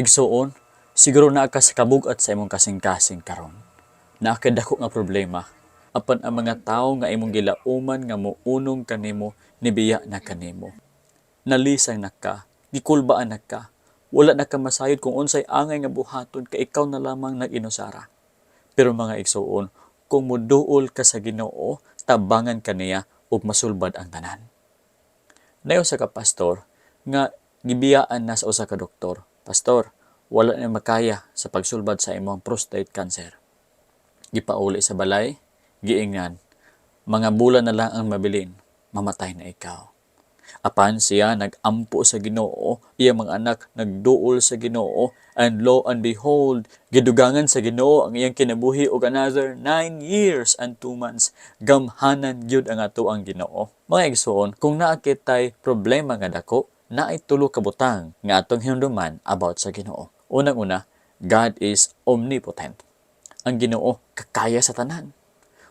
Igsuon, siguro naa ka sa kabugat sa imong kasing-kasing karon. Naa kay dako nga problema. Apan ang mga tawo nga imong gilauman nga mounong kanimo, nibiya na kanimo. Nalisang na ka, gikulbaan na ka. Wala na ka masayod kung unsay angay nga buhaton kay ikaw na lamang nag-inusara. Pero mga igsuon, kung muduol ka sa Ginoo, tabangan ka niya ug masulbad ang tanan. Naay usa ka pastor nga gibiyaan na sa usa ka doktor. "Pastor, wala na makaya sa pagsulbad sa imong prostate cancer." Gipauli sa balay, giingnan, "Mga bulan na lang ang mabilin, mamatay na ikaw." Apan siya nag-ampo sa Ginoo, iyang mga anak nagduol sa Ginoo, and lo and behold, gidugangan sa Ginoo ang iyang kinabuhi og another 9 years and 2 months. Gamhanan gyud ang atoang Ginoo. Mga igsuon, kung naa kitay problema nga dako, naay tulo ka butang nga atong hinumduman about sa Ginoo. Unang-una, God is omnipotent. Ang Ginoo kakaya sa tanan.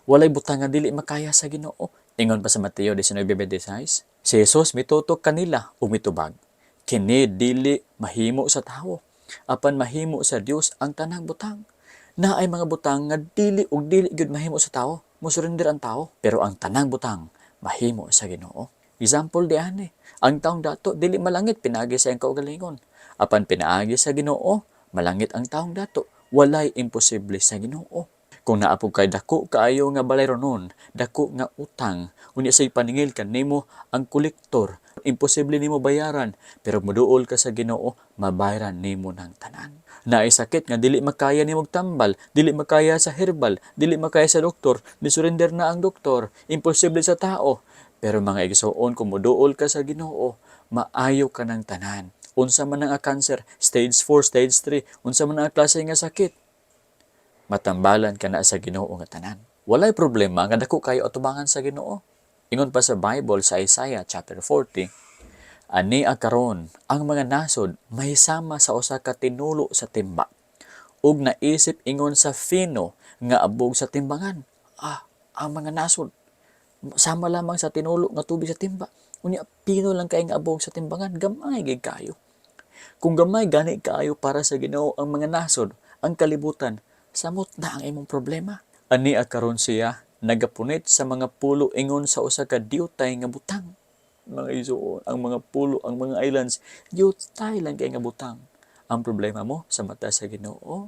Walay butang nga dili makaya sa Ginoo. Ingon pa sa Mateo 19:26, si Jesus mitutok kanila ug mitubag, "Kini dili mahimo sa tawo, apan mahimo sa Dios ang tanang butang." Naay mga butang nga dili ug dili gyud mahimo sa tawo, mo surrender ang tawo, pero ang tanang butang mahimo sa Ginoo. Example di ani, ang taong dato dili malangit pinaagi sa iyang kaugalingon. Apan pinaagi sa Ginoo, malangit ang taong dato. Walay imposible sa Ginoo. Kung naa pud kay dako kaayo nga balayronon, dako nga utang, unya say paningil kanimo ang kolektor, imposible nimo bayaran, pero muduol ka sa Ginoo, mabayaran nimo ng tanan. Naay sakit nga dili makaya nimo tambal, dili makaya sa herbal, dili makaya sa doktor, ni surrender na ang doktor, imposible sa tao. Pero mga igsuon, kung muduol ka sa Ginoo, maayo ka ng tanan. Unsa man ang cancer, stage 4, stage 3, unsa man ang klase nga sakit, matambalan ka na sa Ginoo nga tanan. Walay problema nga dako kayo atubangan sa Ginoo. Ingon pa sa Bible sa Isaiah chapter 40, "Ani karon ang mga nasod mahisama sa usa ka tinulo sa timba ug naisip ingon sa fino nga abog sa timbangan." Ah, ang mga nasod sama lamang sa tinulo nga tubig sa timba. Unya pino lang kay nga abog sa timbangan, gamay gid kayo. Kung gamay gani kaayo para sa Ginoo ang mga nasod, ang kalibutan, samot na ang imong problema. "Ani karon siya nagapunit sa mga pulo ingon sa usa ka diutay nga butang." Mga igsuon, ang mga pulo, ang mga islands, diutay lang kay nga butang. Ang problema mo sa mata sa Ginoo,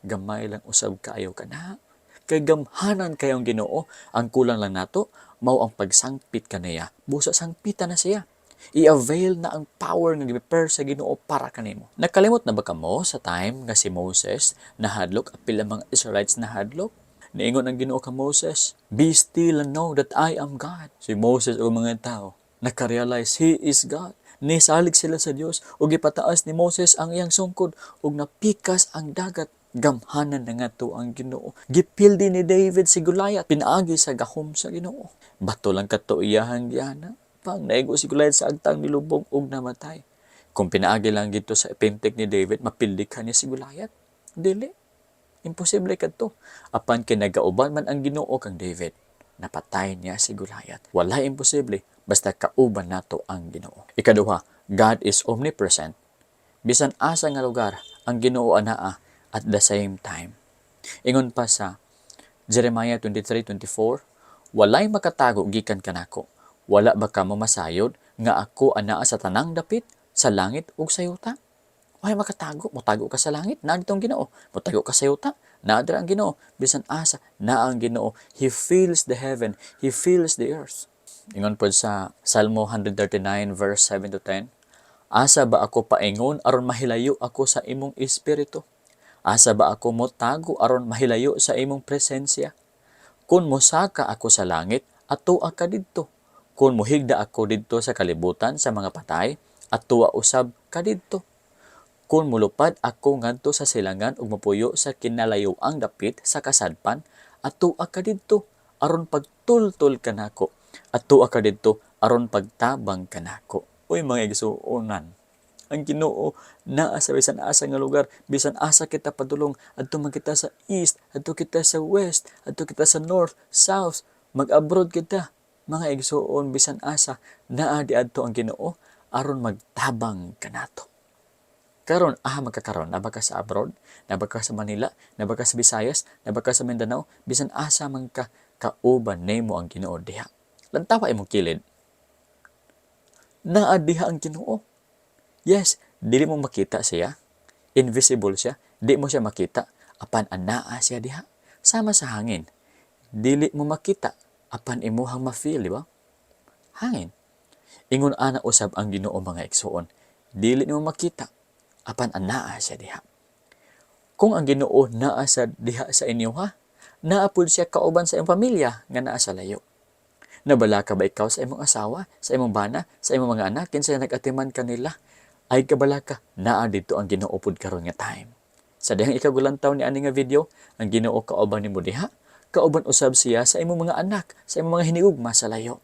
gamay lang usab kaayo kana. Kay gamhanan kayong Ginoo, ang kulang lang nato mao ang pagsangpit kaniya. Busa sangpitan na siya. I-avail na ang power nga gi-prepare sa Ginoo para kanimo. Nakalimot na ba kamo sa time nga si Moses nahadlok apil ang mga Israelites nahadlok? Niingon ang Ginoo ka Moses, "Be still and know that I am God." Si Moses ug mga tao nakarealize He is God. Nisalig sila sa Dios ug gipataas ni Moses ang iyang sungkod ug napikas ang dagat. Gamhanan na nga to ang Ginoo. Gipildi ni David si Goliath pinaagi sa gahom sa Ginoo. Bato lang kato iyahang gihana. Pang naigo si Goliath sa agtang, nilubong ug namatay. Kung pinaagi lang gito sa pintik ni David, mapildi ka niya si Goliath? Dili. Imposible kadto. Apan kay nagauban man ang Ginoo kang David, napatay niya si Goliath. Wala imposible basta kauban nato ang Ginoo. Ikaduha, God is omnipresent. Bisan asa nga lugar, ang Ginoo anaa at the same time. Ingon pa sa Jeremiah 23:24, "Walay makatago gikan kanako. Wala ba kamo masayod nga ako anaa sa tanang dapit, sa langit ug sa yuta?" Way makatago, motago ka sa langit, naa didto ang Ginoo. Motago ka sa yuta, naa dira ang Ginoo. Bisan asa, naa ang Ginoo. He fills the heaven, He fills the earth. Ingon pod sa Salmo 139 verse 7 to 10, "Asa ba ako paingon aron mahilayo ako sa imong espiritu? Asa ba ako motago aron mahilayo sa imong presensya? Kung mosaka ako sa langit, atoa ka didto. Kung mohigda ako didto sa kalibutan sa mga patay, atoa usab ka didto. Kung mulupad ako ngadto sa silangan ug mopuyo sa kinalayoang dapit sa kasadpan, atoa ka didto aron pagtultol kanako. Atoa ka didto aron pagtabang kanako." Uy, mga igsuonan, ang Ginoo naa sa bisan asa nga lugar, bisan asa kita padulong, adto man kita sa east, adto kita sa west, adto kita sa north, south, mag-abroad kita. Mga igsuon, bisan asa, naa diadto ang Ginoo aron magtabang kanato. Karon, aha man ka karon? Naa ba ka sa abroad? Naa ba ka sa Manila? Naa ba ka sa Visayas? Naa ba ka sa Mindanao? Bisan asa man ka, kauban nimo ang Ginoo diha. Lantawa imong kilid. Naa diha ang Ginoo. Yes, dili mo makita siya. Invisible siya. Di mo siya makita. Apan anaa siya diha. Sama sa hangin. Dili mo makita. Apan imuhang ma-feel, di ba? Hangin. Ingon ana usab ang Ginoo, mga igsuon. Dili nimo makita. Apan anaa siya diha. Kung ang Ginoo naa sa diha sa inyo ha, naa pud siya kauban sa imong pamilya nga naa sa layo. Nabalaka ba ikaw sa imong asawa, sa imong bana, sa imong mga anak, kinsa nag-atiman kanila? Ay kabalaka, naa didto ang Ginoo pud karon nga time. Sa dihang ikaw gulantaw ni ani nga video, ang Ginoo kauban nimo diha, kauban usab siya sa imong mga anak, sa imong mga hinigugma sa layo.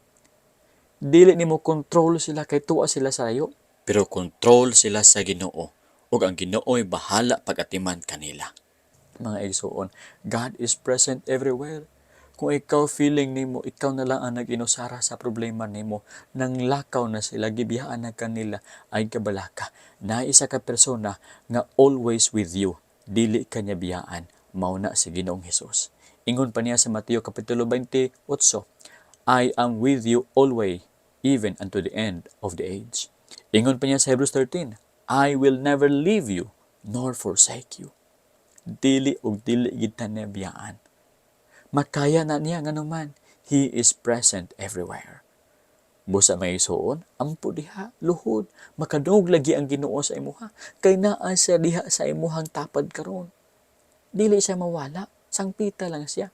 Dili nimo control sila kay tuwa sila sa layo, pero control sila sa Ginoo ug ang Ginoo'y bahala pag-atiman kanila. Mga igsuon, God is present everywhere. Kung ikaw feeling nimo ikaw na lang ang nag-inusara sa problema nimo, nang lakaw na sila, gibiyaan na kanila, ay kabalaka. Na isa ka persona nga always with you, dili ka niya biyaan, mao na si Ginoong Hesus. Ingon pa niya sa Mateo kapitulo 28, "I am with you always, even unto the end of the age." Ingon pa niya sa Hebrews 13, "I will never leave you nor forsake you." Dili ug dili gid ta niya biyaan. Makaya na niya nganuman, He is present everywhere. Busa, mga igsuon, ampo diha, luhod, makadungog lagi ang Ginoo sa imuha, kay naa siya diha sa imuhang tapad karon. Dili siya mawala, sangpita lang siya.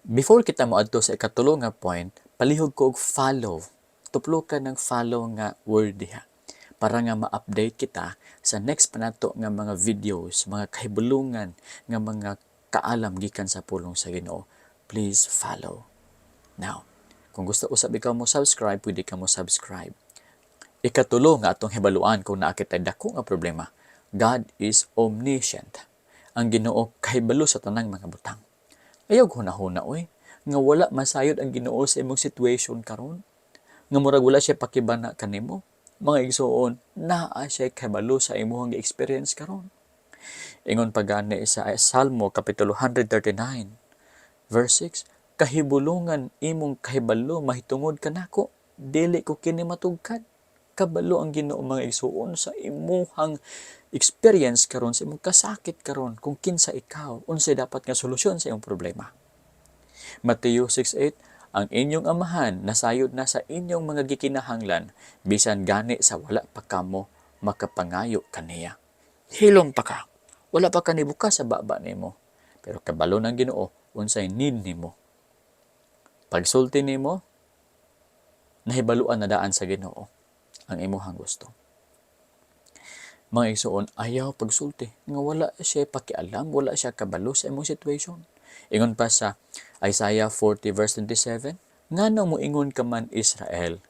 Before kita moadto sa ikatulo nga point, palihog ko og follow. Tuploka ng follow nga word diha para nga ma-update kita sa next pa nato nga mga videos, mga kahibulungan nga mga kaalam gikan sa pulong sa Ginoo. Please follow. Now, kung gusto usab ikaw mo subscribe, pwede ka mo subscribe. Ikatulo nga atong hibaluan kung naa kitay dako nga problema, God is omniscient. Ang Ginoo kahibalo sa tanang mga butang. Ayaw hunahuna oy nga wala masayod ang Ginoo sa imong situation karon. Nga murag wala siya pakibana kanimo. Mga igsuon, naa siya kahibalo sa imong gi-experience karon. Ingon pa gani sa Salmo kapitulo 139 verse 6, "Kahibulungan imong kahibalo mahitungod kanako, dili ko kini matugkad." Kabalo ang Ginoo, mga igsuon, sa imuhang experience karon, sa imong kasakit karon, kung kinsa ikaw, unsay dapat nga solusyon sa imong problema. Mateo 6:8, "Ang inyong Amahan nasayod na sa inyong mga gikinahanglan bisan gani sa wala pa kamo makapangayo kaniya." Hilom pa ka. Wala pa ka nibuka sa baba nimo. Pero kabalo ng Ginoo unsay need nimo. Pagsulti nimo, nahibaluan na daan sa Ginoo ang imuhang gusto. Mga igsuon, ayaw pagsulti nga wala siya pakialam, wala siya kabalo sa imong situation. Ingon pa sa Isaiah 40 verse 27, "Ngano moingon ka man, Israel,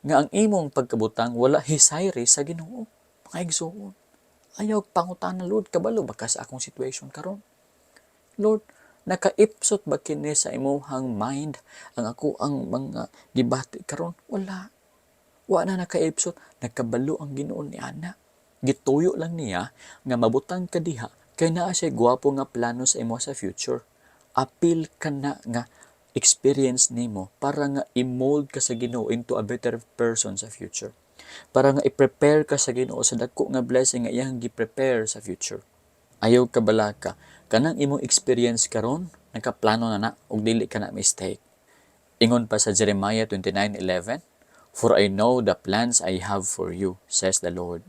nga ang imong pagkabutang wala hisayri sa Ginoo?" Mga igsuon, ayaw pangutana, "Lord, kabalo ba ka sa akong situation karon? Lord, nakaipsot ba kini sa imuhang mind ang ako ang mga gibati karon?" Wala. Wa na nakaipsot, nagkabalo ang Ginoo ni ana. Gituyo lang niya nga mabutang ka diha kay naa siya gwapo nga plano sa imo sa future. Apil ka na nga experience nimo para nga i-mold ka sa Ginoo into a better person sa future. Para nga i-prepare ka sa Ginoo sa dako nga blessing nga iyang gi-prepare sa future. Ayaw ka balaka. Kanang imong experience karon, nakaplano na na ug dili ka na mistake. Ingon pa sa Jeremiah 29:11, "For I know the plans I have for you, says the Lord.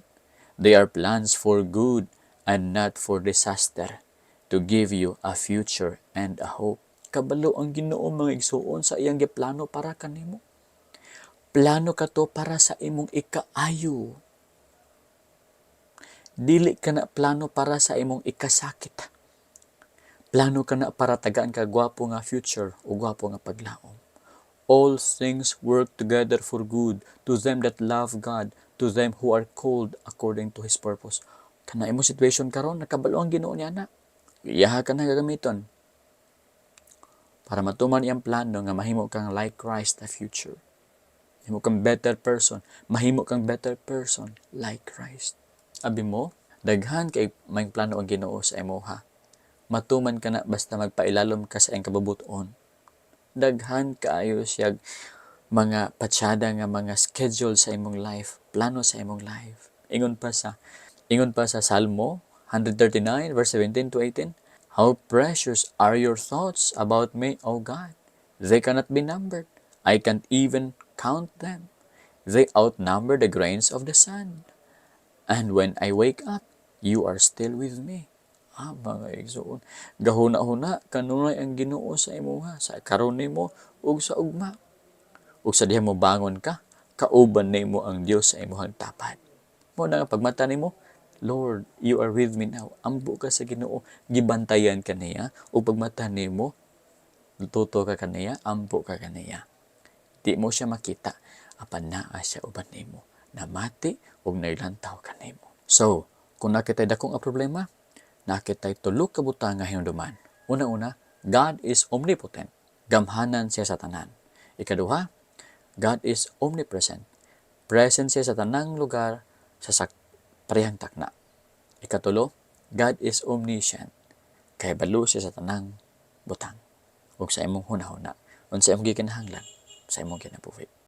They are plans for good and not for disaster, to give you a future and a hope." Kabalo ang Ginoo, mga igsuon, sa iyang giplano para kanimo. Plano kato para sa imong ikaayo. Dili ka na plano para sa imong ikasakit. Plano ka na para tagaan ka gwapo nga future o gwapo nga paglaom. "All things work together for good to them that love God, to them who are called according to His purpose." Kana imong situation karon, nakabalo ang Ginoo niya na. Iyaha ka na gagamiton para matuman iyang plano nga mahimo kang like Christ the future. Mahimo kang better person. Mahimo kang better person like Christ. Abi mo, Daghan kay may plano ang Ginoo sa imuha. Matuman ka na basta magpailalom ka sa iyang kabubuton. Daghan kaayo siya mga patsada nga mga schedule sa imong life, plano sa imong life. Ingon pa sa Salmo 139 verse 17 to 18, "How precious are your thoughts about me, O God. They cannot be numbered. I can't even count them. They outnumber the grains of the sand. And when I wake up, you are still with me." Ah, mga igsoon, gahuna-huna kanunay ang Ginoo sa imuha, sa karon nimo ug sa ugma. Ug sa diha mo bangon ka, kauban nimo ang Dios sa imong tapad. Mao na nga pagmata nimo, "Lord, you are with me now." Ampo ka sa Ginoo, gibantayan ka niya, ug pagmata nimo, tuto ka kaniya, ampo ka kaniya. Di mo siya makita, apan naa siya uban nimo. Namati ug naglantaw kanimo. So, kung naa kitay dako nga problema, naa kitay tulo ka butang nga hinumduman. Una-una, God is omnipotent. Gamhanan siya sa tanan. Ikaduha, God is omnipresent. Present siya sa tanang lugar sa parehang takna. Ikatulo, God is omniscient. Kay balo siya sa tanang butang ug sa imong hunahuna, unsa imong gikinahanglan sa imong kinabuhi.